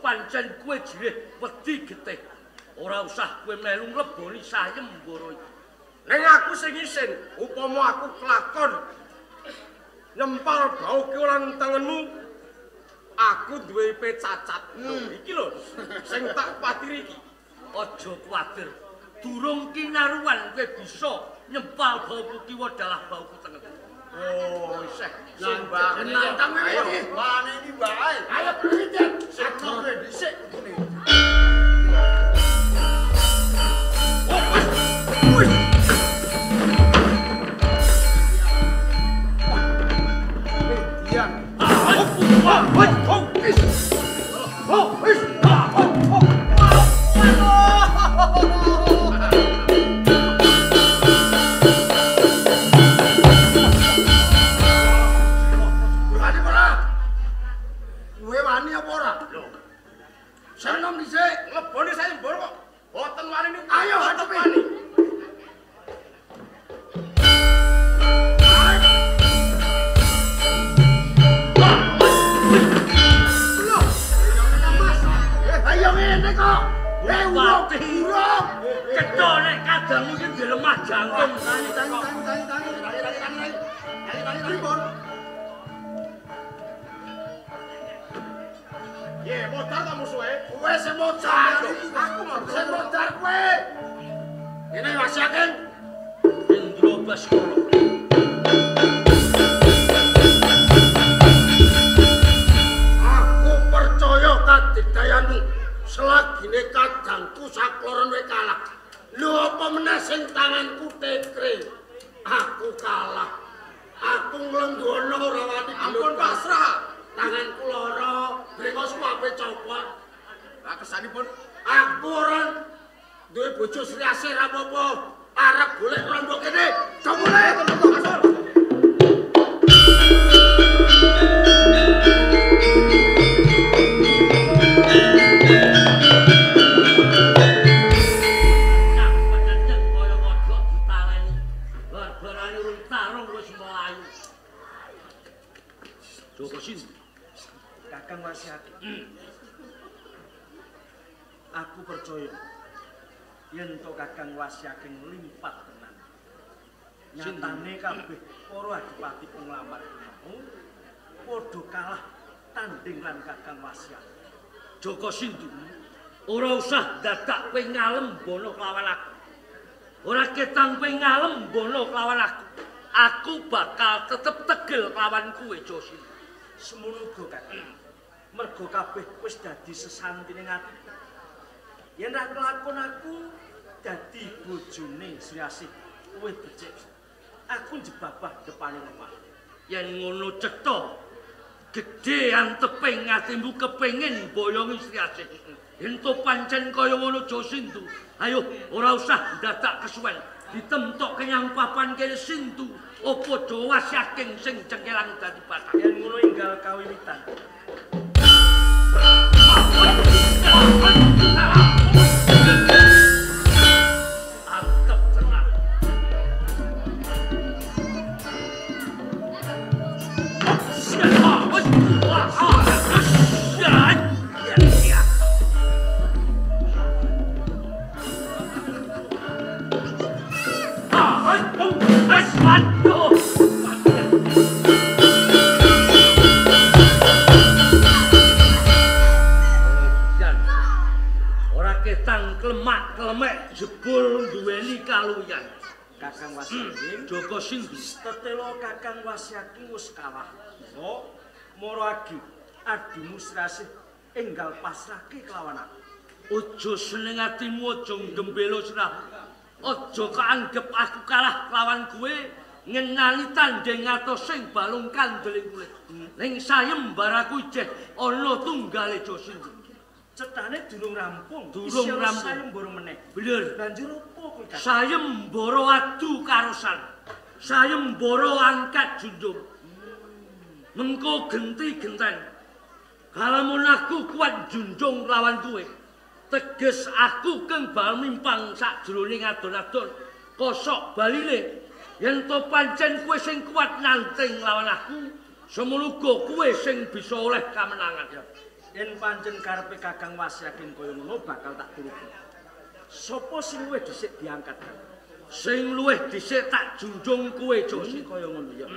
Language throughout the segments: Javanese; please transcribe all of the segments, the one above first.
Pancen kowe jirih wedi getih. Ora usah kowe melu ngleboni sayembara iki. Ning aku sing isin, upama aku kelakon nyempal bau kiwa lan tengenmu, aku duwe IP cacat. Iki lho sing tak kuwatiri iki. Aja kuwatir. Durung kinaruan kowe bisa nyempal bauku kiwa dalah bauku tengen. Oh, isih sing nantang kowe iki. Wani iki wae. Ayo priwit. Sing kowe dhisik kudune. Aku percaya yen to Kakang Wasyakeng limpat tenan. Nyatane kabeh para adipati penglamar mau padha kalah tanding lan Kakang Wasyakeng. Joko Sindu, ora usah dadak kowe ngalem bono kelawan aku. Ora ketang kowe ngalem bono kelawan aku. Aku bakal tetep tegel kelawan kowe, Joko Sindu. Semono uga Kakang. Mergo kabeh wis dadi sesantine ati. Yen ra kelakon aku dadi bojone Sri Asih luwih becik. Aku njebabah depane lemah. Yen ngono cetha, gedhe anteping atimu kepengin boyongi Sri Asih. Yen to pancen kaya ngono Joko Sindu, ayo ora usah dadak kesuwen. Ditemtokke nyang papan kene Sindu, apa Jawa saking sing cengkelang dadi bathang. Yen ngono enggal kawiwitan. Antep tenan. Klemak-klemek jebul duweni kaluyan. Kakang Wasyakeng, Joko Sindu, tetela Kakang Wasyakeng wis kalah. Oh, moro agi adimu Sri Asih enggal pasrahke kelawan aku. Aja seneng atimu, aja nggembelo sirahmu. Aja kaanggep aku kalah lawan kowe ngenani tandhing atosing balung kandeling kulit. Ning sayembaraku ijeh ana tunggale Jasindu. Cetane durung rampung. Durung rampung. Sayembara meneh. Bener. Banjur opo kowe, Kakang? Sayembara adu karosan. Sayembara angkat junjung. Mengko genti-genten. Kalamun aku kuat junjung lawan kowe, teges aku keng bal mimpang sakjroning adon-adon. Kosok baline. Yen to pancen kowe sing kuat nanteng lawan aku, semono uga kowe sing bisa oleh kamenangan. Yen pancen karepe Kakang Wasyaking kaya ngono bakal tak turuti. Sopo sing luwih dhisik diangkat, Kang? Sing luwih dhisik tak junjung kowe, Josi. Kaya ngono ya.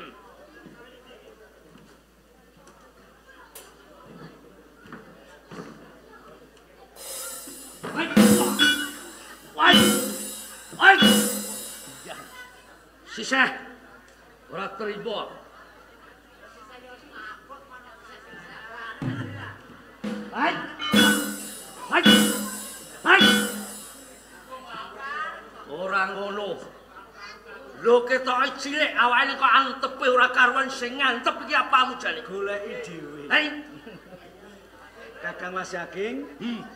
Wai! Wai! Siseh ora trimo. Hai! Hai! Hai! Ora ngono. Lho ketoke cilik awake kok antepe ora karuan sing ngantep iki apamu jane? Goleki dhewe. Hei! Kakang Wasyaking,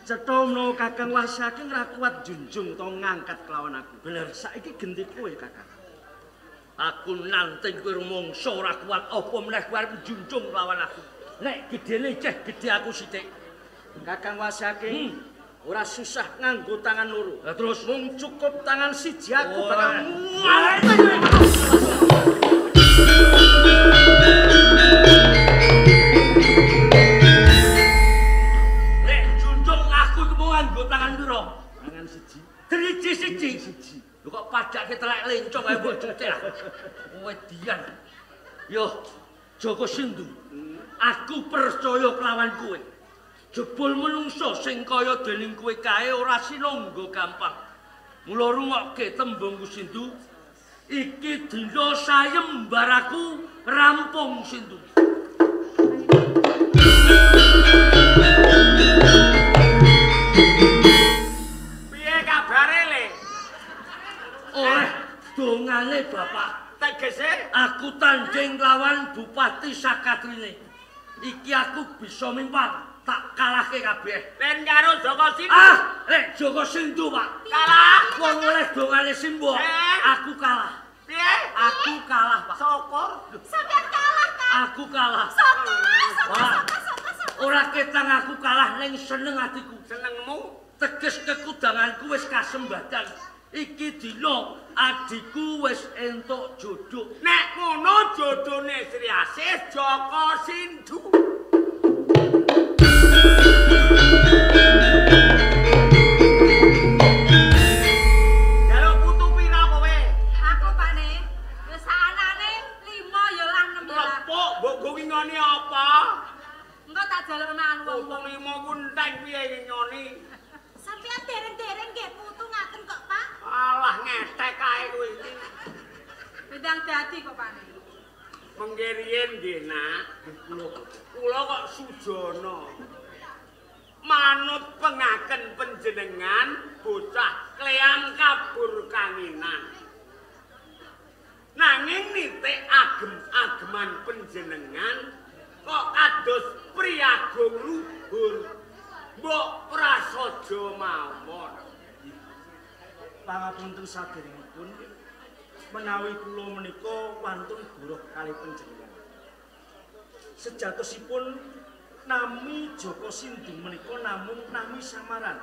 cetha menawa Kakang Wasyaking ra kuat junjung utawa ngangkat kelawan aku. Bener. Saiki genti kowe, Kakang. Aku nanteng kowe rumangsa ora kuat apa meneh kowe arep junjung lawan aku. Nek gedene ceh gedhe aku sithik. Kakang Wasyaking, ora susah nganggo tangan loro. Lah terus mung cukup tangan siji aku bakal Nek junjung aku iku mau nganggo tangan pira? Tangan siji. Driji siji. Lho kok padake telek lencong ae mbok cucek aku. Kowe dian. Yo Joko Sindu, aku percaya kelawan kowe. Jebul menungso sing kaya dening kowe kae ora sinangga gampang. Mula rungokke tembungku Sindu, iki dina sayembaraku rampung Sindu. Piye kabare, Le? Oleh dongane bapak. Tegese aku tanding lawan Bupati Sakatrine. Iki aku bisa mimpang, tak kalahke kabeh. Len karo Joko Sindu. Ah, lek Joko Sindu, Pak. Kalah. Wong oleh dongane Simbo, aku kalah. Piye? Aku kalah, Pak. Syukur. Sampeyan kalah, Kang. Aku kalah. Syukur, syukur, syukur, syukur. Ora ketang aku kalah ning seneng atiku. Senengmu? Teges kekudanganku wis kasembadan. Iki dina adhiku wis entuk jodoh. Nek ngono jodone Sri Asih Joko Sindu. Jaluk putu pira kowe? Aku Pakne, ya saanane 5 ya lah 6 ya lah. Lepuk mbok go ngoni apa? Engko tak jaluk mangan wong. Putu 5 ku entek piye ngoni? Sampeyan dereng-dereng nggih putu ngaten kok, Pak. Alah ngetek kae kowe iki. Bendang dadi kok, Pak. Mengke riyen nggih, Nak. Kula kok sujana. Manut pengaken panjenengan bocah kleang kabur kanginan. Nanging nitik agem-ageman panjenengan kok kados priyagung luhur. Mbok prasaja mawon. Pangapunten saderengipun menawi kula menika wantun goroh kalih panjenengan. Sejatosipun nami Joko Sindu menika namung nami samaran.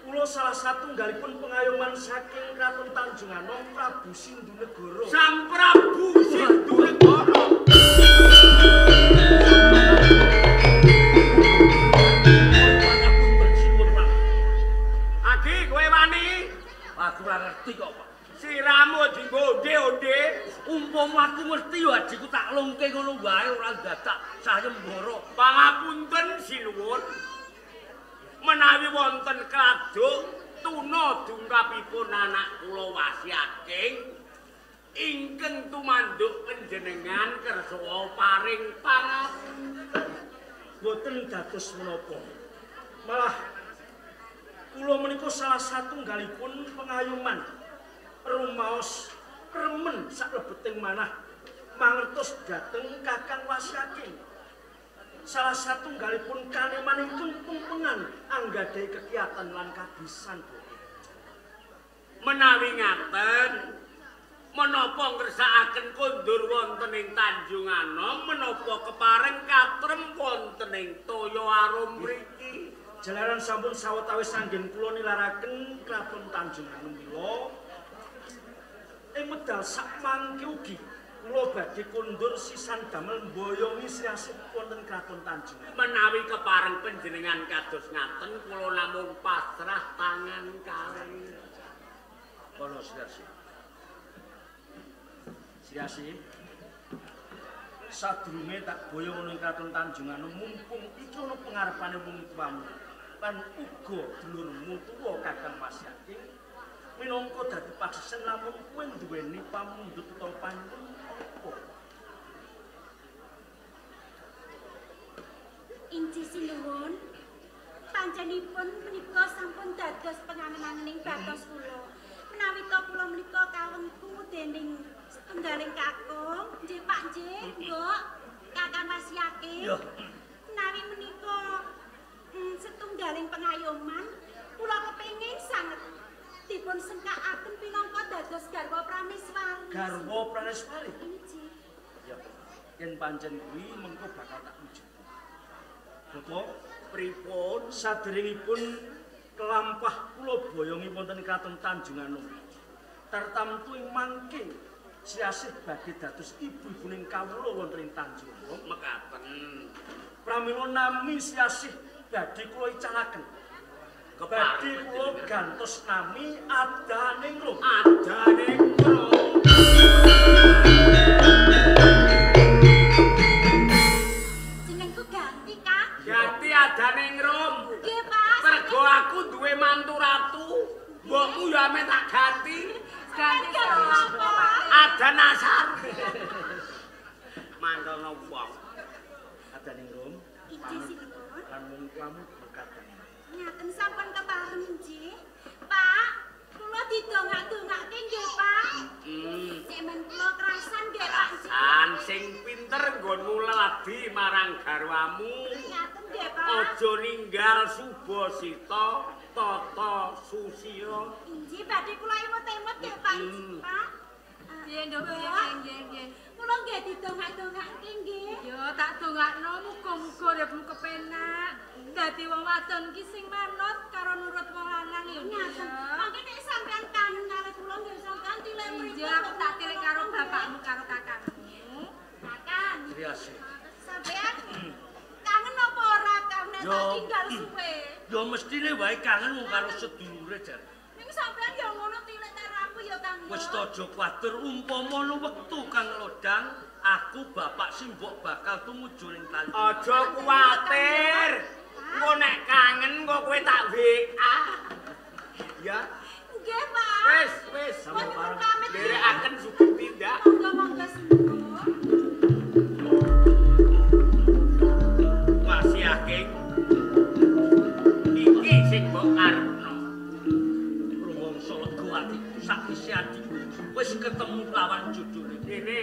Kula salah satunggalipun pengayoman saking Kraton Tanjunganom Prabu Sindu Negara. Sang Prabu Sindu Negara. Agi kowe wani? Aku ora ngerti kok, Pak. Siramu dienggo onde-onde. Umpama aku ngerti ya adhiku tak lungke ngono wae ora dadak sayembara. Pangapunten sinuwun. Menawi wonten kladuk tuna dungkapipun anak kula Wasyaking ingkang tumanduk panjenengan kersa paring pangapunten. Boten dados menapa. Malah kula menika salah satunggalipun pengayoman rumaos remen saklebeting manah mangertos dhateng Kakang Wasyaking. Salah satunggalipun kanemanipun pempengan anggadhahi kekiatan lan kabisan. Menawi ngaten, menapa ngersakaken kondur wonten ing Tanjung Anom, menapa kepareng katrem wonten ing Toya Arum mriki? Jalaran sampun sawetawis anggen kula nilaraken Kraton Tanjung Anom mila ing medal sakmangke ugi kula badhe kondur sisan damel mboyongi Sri Asih wonten Kraton Tanjung. Menawi kepareng panjenengan kados ngaten, kula namung pasrah tangan kalih. Kono Sri Asih. Sri Asih, sadurunge tak boyong ning Kraton Tanjung Anom, mumpung iki ana pengarepane wong tuamu lan uga dulurmu tuwa Kakang Wasyaking minangka dadi paksesen lamun kowe duweni pamundhut utawa panyuwun apa? Inci sinuwun, panjenenganipun menika sampun dados pengangen-angening batos kula. Menawi ta kula menika kawengku dening setunggaling kakung, nggih Pak nggih, Mbok, Kakang Wasyaking. Menawi menika setunggaling pengayoman, kula kepengin sanget dipun sengkakaken pinangka dados garwa prameswari. Garwa prameswari? Inggih. Ya, yen pancen kuwi mengko bakal tak wujud. Bapak, pripun saderengipun kelampah kula boyongi wonten Kraton Tanjung Anom. Tartamtu ing mangke Sri Asih badhe dados ibu-ibuning kawula wonten ing Tanjung Anom. Mekaten. Pramila nami Sri Asih badhe kula icalaken. Badhe kula gantos nami Adaningrum. Adaningrum. Jenengku ganti, Kang. Ganti Adaningrum. Nggih, Pak. Mergo aku duwe mantu ratu, mbokmu ya ame tak ganti. Ganti apa, Pak? Adanasar. Mantono wong. Adaningrum. Inggih sinuwun. Lan wong tuamu berkatan. Ngaten sampun kepareng nggih. Pak, kula didongak-dongake nggih, Pak. Cek men kula krasan nggih, Pak. Krasan sing pinter nggonmu leladi marang garwamu. Ngaten nggih, Pak. Aja ninggal subasita tata susila. Inggih, badhe kula emot-emot nggih, Pak. Pak. Nggih, nduk, nggih, nggih. Kula nggih didongak-dongake nggih. Ya, tak dongakno muga-muga uripmu kepenak. Dadi wong wadon ki sing manut karo nurut wong lanang ya. Ngaten. Mangke nek sampean kangen karo kula nggih sampean tilik mriku. Iya, aku tak tilik karo bapakmu karo kakangmu. Kakang. Sri Asih. Sampean kangen apa ora Kang nek tak tinggal suwe? Ya mestine wae kangen wong karo sedulure jar. Ning sampean ya ngono tilik karo aku ya Kang. Wis to aja kuwatir umpama ana wektu Kang Lodang, aku bapak simbok bakal tumuju ning Tanjung. Aja kuwatir. Engko nek kangen kok kowe tak WA. Ya. Nggih, Pak. Wis, wis. Nderekaken sugeng tindak. Monggo-monggo simbok. Wasyaking. Iki sing mbok karepno. Rumangsa lega atiku sakwise adikku wis ketemu lawan jodhone. Ngene.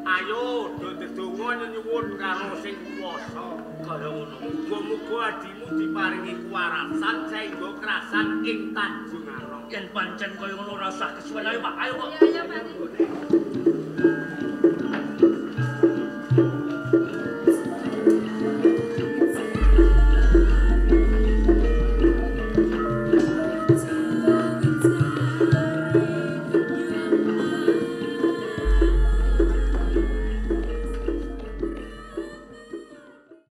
Ayo do ndedonga nyuwun karo sing kuwasa. Kaya ngono. Muga-muga adimu diparingi kuwarasan saengga krasan ing Tanjung Anom. Yen pancen kaya ngono ora usah kesuwen. Ayo Pak, ayo Pak.